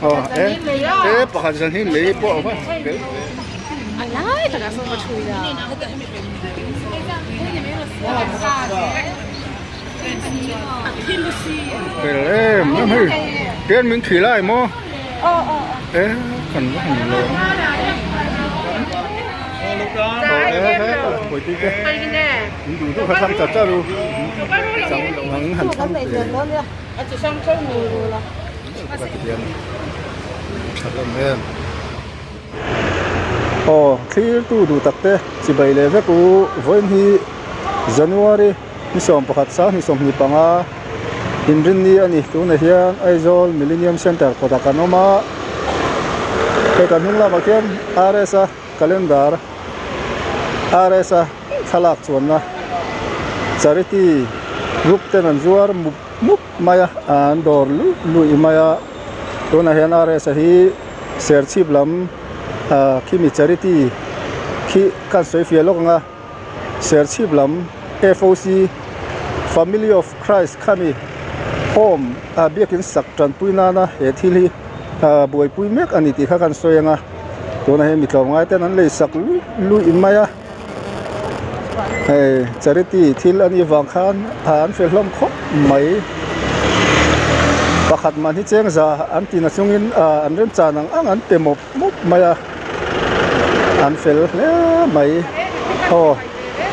Aw e e pakhat zan hi lei pawh a va fel ve. Fel em em hei tian min thih lai maw e kan va han lawm aw e he pawiti te in duh duh kha thlang chat chat u chang ang han thlang ve tha hlawm em aw thlir tu duh tak te chibai leh vek u vawiin hi January. Ni 11 sang ni 25 inrinni a ni. Tunah hian Aizawl Millennium Centre kawtah kan awm a, hei kan hnung lamah khian RS a calendar RS a thlalak chuanna charity group ten an zuar mup mup mai a, an dawr luih luih mai a. Tunah hian RS a hi Serchhip lam ah khimi charity khi kan sawi fiah lawk ang a. Serchhip lam FOC, Family of Christ khami home ah biakin sak tanpui nana he thil hi ah buaipui mek a ni tih kha kan sawi ang a, tunah hian mi tlawmngai ten an lei sak luih luih mai a, hei charity thil a nih vang khan ah an fel hlawm khawp mai, pakhat mahni cheng za an ti na chungin ah an remchan ang ang an pe mawp. mup mai a an fel hle mai aw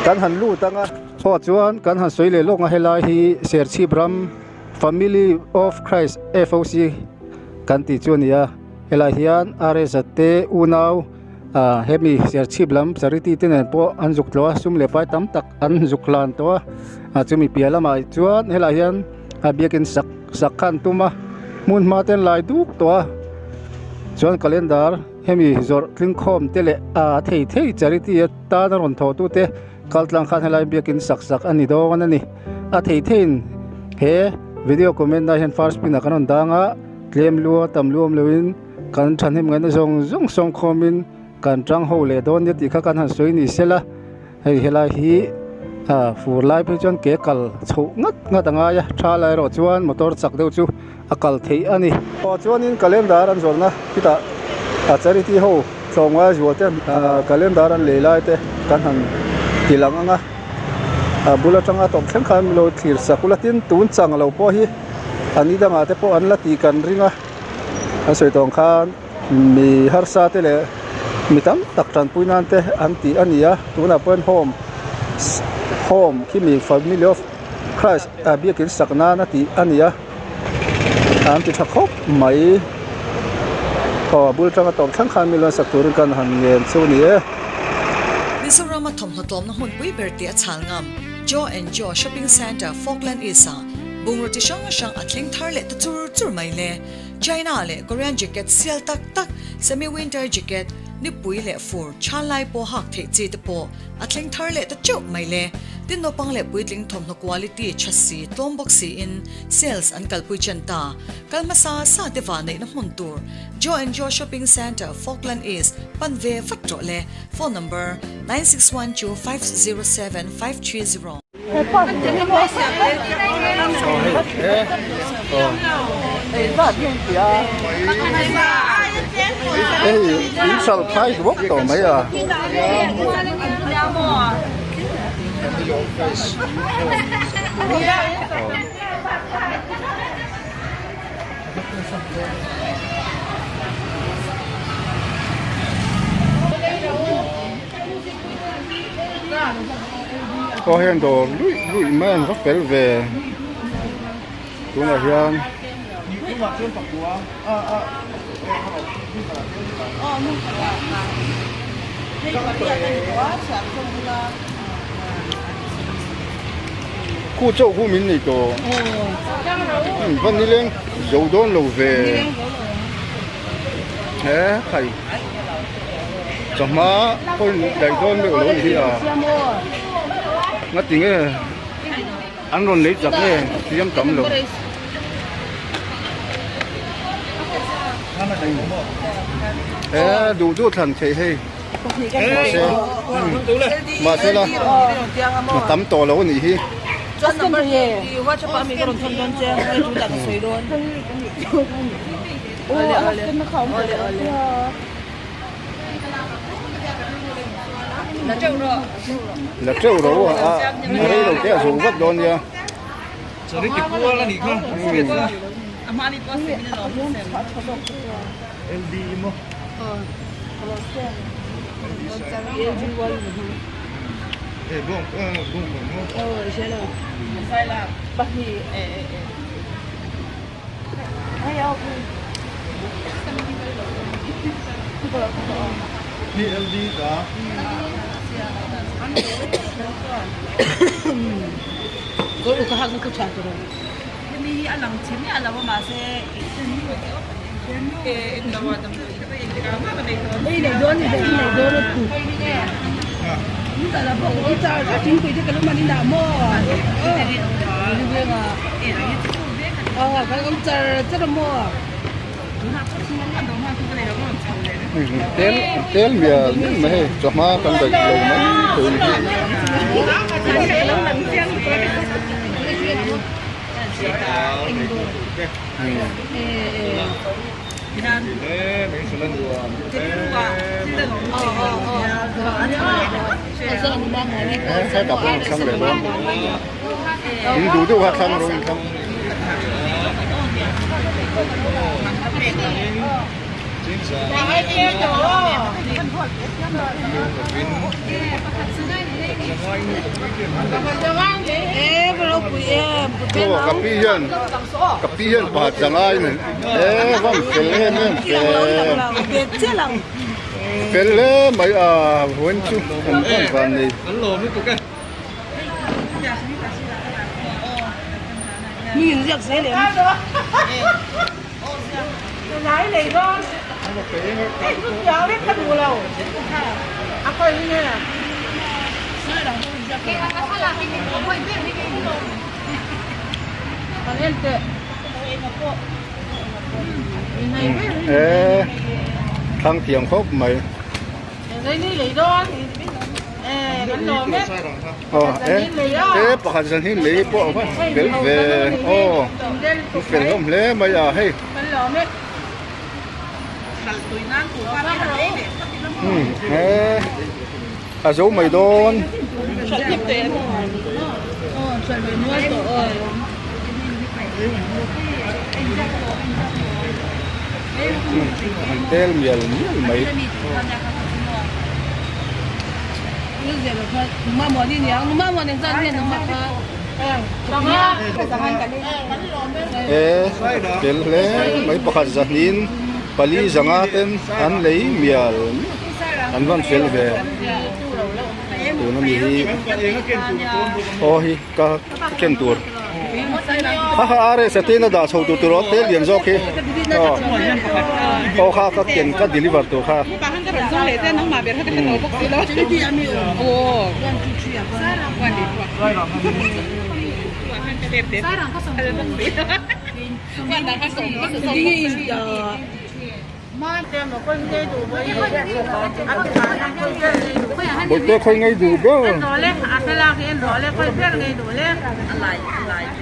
kan han lut ang a aw chuan kan han sawi leh lawk a helai hi Serchhip ram Family of Christ F_O_C kan tih chu a ni a helai hian R_S a te unau ah hemi Serchhip lam charity te nen pawh an zuk tlawh a sum leh pai tam tak an zuk hlan tawh a ah chumi piah lamah chuan helai hian a biakin sak sak kha an tum a hmun hma te an lai duk tawh a chuan calendar hemi zawrh tling khawm te leh ah thei thei charity atana rawn thawh tu te kal tlang khan helai biakin sak sak a ni dawn a ni a thei theiin he video comment ah hian first pin ah kan rawn dang a tlem lua tam luam loin kan thahnem ngaihna zawng zawng sawng khawmin kan tang ho leh dawn nia tih kha kan han sawi ni sela. Hei helai hi ah fur lai phei chuan ke kal chhoh ngat ngat a ngai a tha lai erawh chuan motor chak deuh chu a kal theih a ni. Aw chuanin calendar an zawrhna khitah a charity ho tlawmngai zual te ah calendar an lei lai te kan han ti lang ang a a bul atanga tawp thleng khan min lo thlir sak ula tin tun chang lo pawh hi a ni dangah te pawh an la tih kan ring a an sawi tawng khan. Mi harsa te leh mi tam tak tanpui nan te an tih a ni a tunah pawhin home home khi mi family of Christ ah biakin sak nan a tih a ni a an ti tha khawp mai aw a bul tanga tawp thleng khan mi lo sak turin kan han ngen chu a ni e. Mizoram a thawmhnaw tlawmna hmunpui ber tih a chhal ngam Joe and Joe Shopping Centre Falkland East ah bungraw chi hrang hrang a thleng thar leh ta chur chur mai le. China leh Korean jacket sial tak tak, semi winter jacket, nipui leh fur, than lai pawh hak theih chi te pawh a thleng thar leh ta teuh mai le. Tin naupang leh puitling thawmhnaw quality tha si, tlawm bawk siin sales an kalpui chen ta. Kal hmasa sa te vah neihna hmun tur Joe and Joe Shopping Centre, Falkland East, pan ve vat rawh le. Phone number, 9612507530. Hei in sal phai duak tawh mai a. Aw hian dawr luih luih mai an va fel ve tunah hian khu chauh khu min nei tawh va nileng zo dawn lo ve he khai. Chawhma hawi daih dawn meuh lo ni hi a ngatinge an rawn lei chak nge siam tam lo. He duh duh thlan theih hei mahse mahse la a tam tawh lo a nih hi. Chuan number hi i WhatsApp ah mi ka rawn thawn dawn che a ngai tul ah ka sawi dawn. Awle awle awle awle. La teuh rawh. La teuh rawh a a rei lo te a zo vat dawn nia. Charity kual a nih kha. A hma mi pawh a sem in a lawm sem. LD emaw. Tel tel mial mial mai hei chawhma kan daih lo mai thei ni hi. Hetah pawh an thlang leh dawn in duh deuh kha thlang rawh in thlang. Aw ka pi hian ka pi hian pakhat zangai nen e vam fel em em ve fel hle mai a vawiin chu an van van nei. Eee thlang thiam khawp mai. Aw e e pakhat zan hi lei pawh a va fel ve aw a fel hlawm hle mai a hei umm e a zo mai dawn. An tel mial mial mai. E tel hle mai pakhat zahnin pali zanga ten an lei mial an van fel ve tuna mi hi aw hi ka ken tur ha ha are satin a dah chho tur tur aw tel lian zawk hi aw aw kha ka ken ka deliver tur kha. Bawihte khawi ngei duh ber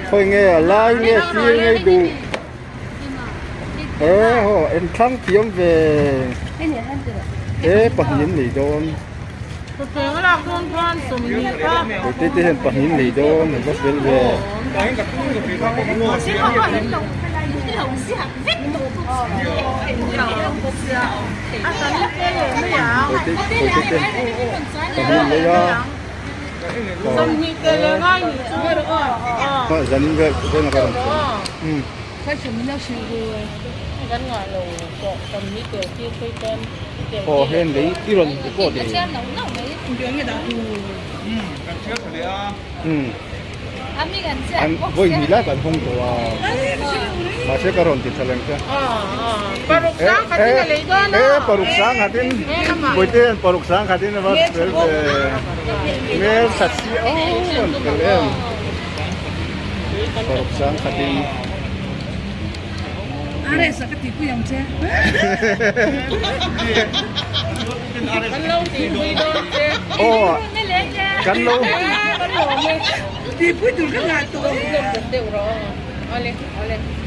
khawi nge a lai nge sir ngei duh e haw en thlang thiam ve e pahnih an nei dawn bawihte te hian pahnih an nei dawn an va fel ve. Aw heng lei i rawn record e. Umm an vawi hnih lai kan hawng tawh a mahse ka rawn ti tha leng che e paruk sang khatin bawihte hian paruk sang khatin a va fel ve hmel that si aw an fel em paruk sang khatin. Aw kan lo.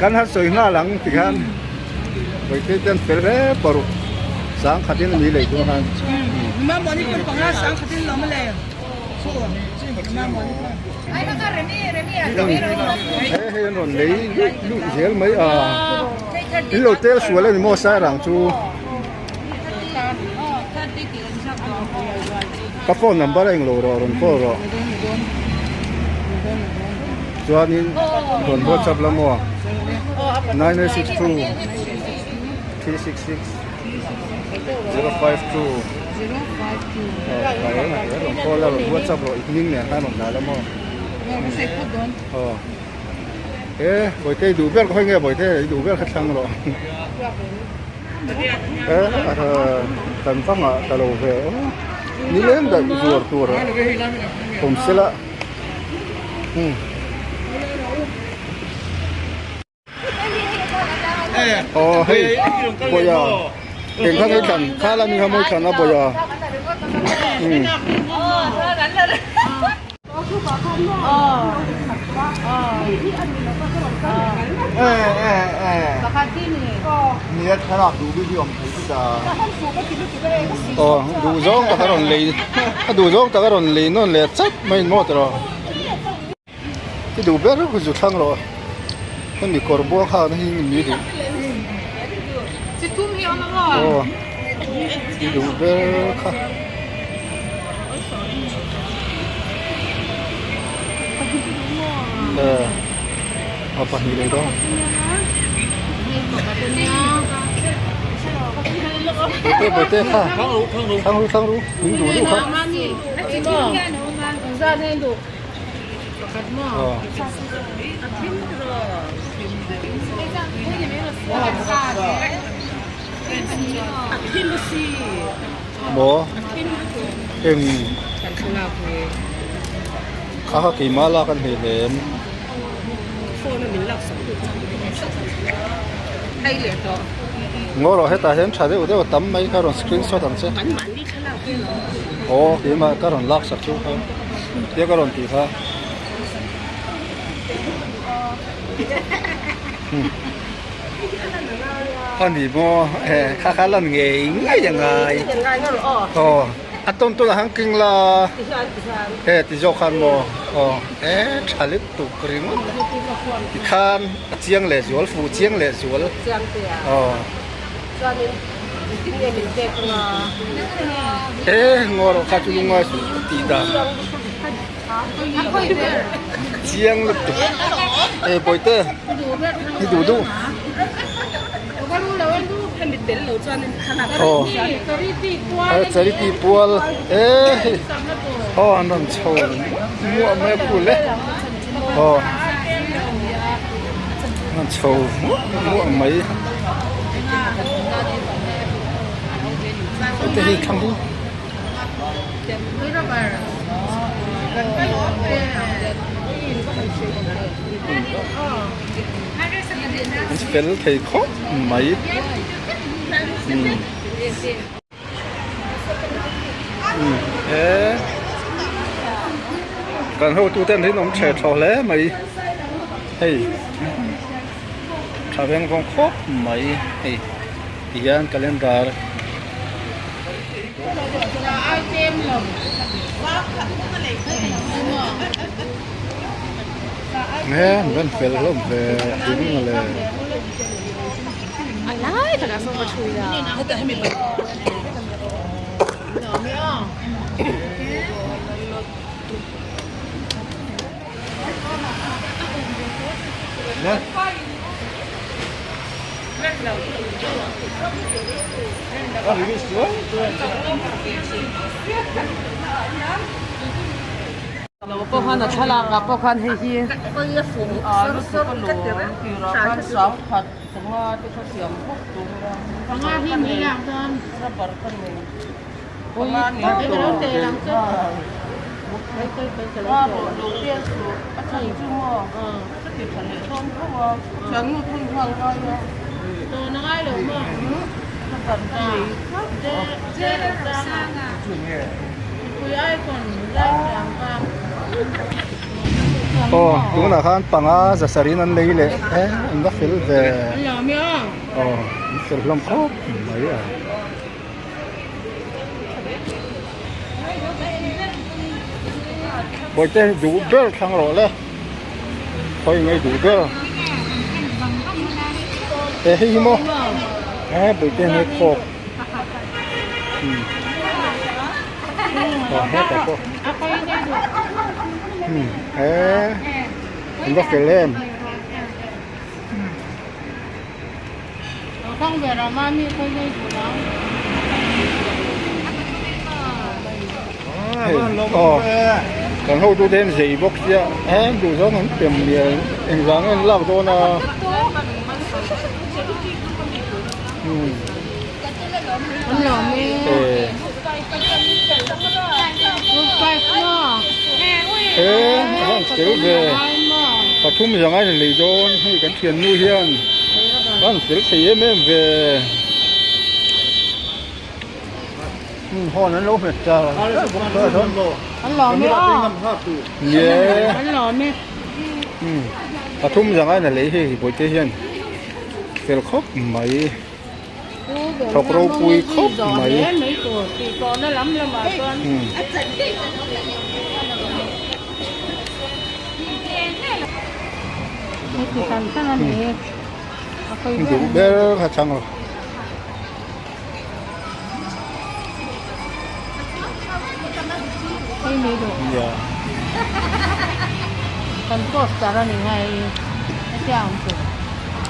Kan han sawi nghal ang ti khan Vawikhei te an fel hle paruk sangkhatin a ni lei tur khan. He hei an rawn lei luih luih zel mai a in lo tel sual a ni maw sairang chu ka phone number a englo rawh rawn call rawh chuanin rawn whatsapp la maw 9862 366 052 rawn call la rawn whatsapp rawh i hming nen khan rawn dah la maw aw e bawihte i duh ber khawi nge bawihte i duh ber kha thlang rawh e kan va nghah ta lo ve aw nileng daih zuar tur a awm sela umm. Aw hei bawia eng kha nge thlan kha la mi kha mawi thlan a bawia umm. Aw duh zawng tak a rawn lei a duh zawng tak a rawn lei nawn leh chat mai in maw tawh. I duh ber ber chu thlang rawh hemi kawr buang hak na hi mi duh aw i duh ber kha eh a pahnih leh dawn bawihte bawihte kha thlang ru thlang ru min duh duh kha. Maw eng kha kha keimah lak an hlei hlem ngaw rawh hetah hian tha deuh deuh a tam mai kha rawn screenshot ang che. Aw keimah ka rawn lak sak chu kha tia ka rawn tih kha a ni maw he kha kha lan ngei ngei a ngai aw a tawn tawn ah khan keng la he ti zawk khan maw aw he tha lutuk ringawt tikhan a chiang leh zual fuh chiang leh zual aw. He ngaw rawh kha chu lungngai suh ka tih dan chiang lutuk e bawihte i duh duh aw charity pual e hei aw an rawn chho muah mai a phul e aw an rawn chho muah muah mai. Te hi thlang ru. An fel thei khawp mai. He kan hotu ten rinawm tha thaw hle mai hei. Tha veng vawng khawp mai hei ti hian calendar nge an rawn fel hlawm ve ding le. Lo pawh khan a thlalak ah pawh khan hei hi a lutuk a lawm tirah khan sangkhat panga te kha siam bawk tur a rubber kha nei. Aw tunah khan panga zasarih in an lei leh e an va fel ve aw an fel hlawm khawp mai a. Bawihte duh ber thlang rawh le khawi nge duh ber he hei hi maw he bawihte nge khawk aw hetah pawh he an va fel em. Aw kan hotu te hian zei bawk sia he duh zawng an tem mial engvang nge an lak dawn a he a van fel ve pathum zanga in lei dawn hei kan thiannu hian a van fel thei em em ve hawn an lo hmet char pathum zanga in a lei hei bawihte hian fel khawp mai. Thawk ropui khawp mai. Duh ber kha chang lo.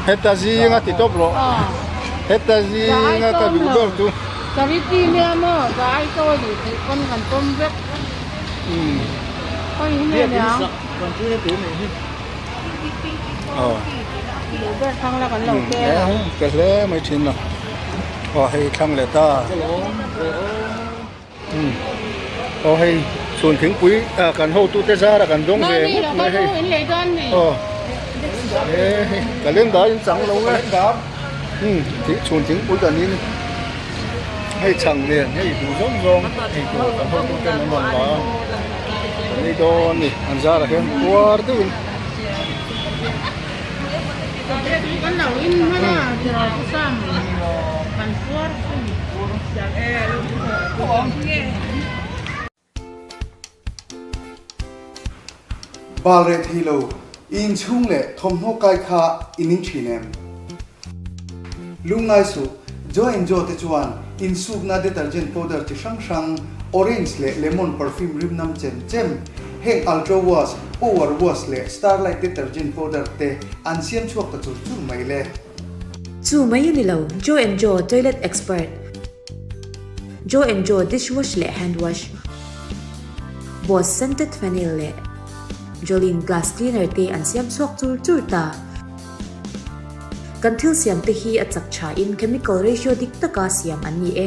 Heta zinga ti tawp rawh. Heta zinga ka duh ber chu. Ka hle mai thin a. Aw hei thlang leh ta. Aw hei chhun thingpui ah kan hotute zara kan dawng ve ngawt mai hei aw he hei calendar in chang lo nge chhun thingpui kan in hei chhang nen hei duh zawng zawng ei tur kan hotute an rawn la a kan ei dawn a ni an zarah hian puar deuhin. Bal reh thei lo, i inchhung leh thawmhnaw kai kha i ning thin em? Lungngai suh, Joe and Joe te chuan insukna detergent powder chi hrang hrang, orange leh lemon perfume rim nam chem chem, heng Ultra Wash, Power Wash leh Starlight detergent powder te an siam chhuak ta chur chur mai le. Chu mai a ni lo, Joe and Joe toilet expert, Joe and Joe dishwash leh hand wash, Boss scented phenyl leh Jolene glass cleaner te an siam chhuak chur chur ta. Kan thil siam te hi a chak tha in chemical ratio dik taka siam an ni e.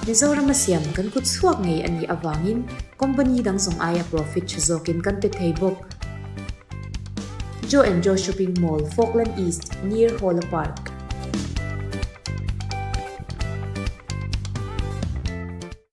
Mizoram a siam kan kut chhuak ngei a nih avangin company dang zawng aia profit tha zawkin kan pe thei bawk. Joe and Joe Shopping Mall, Falkland East, near Hawla Park.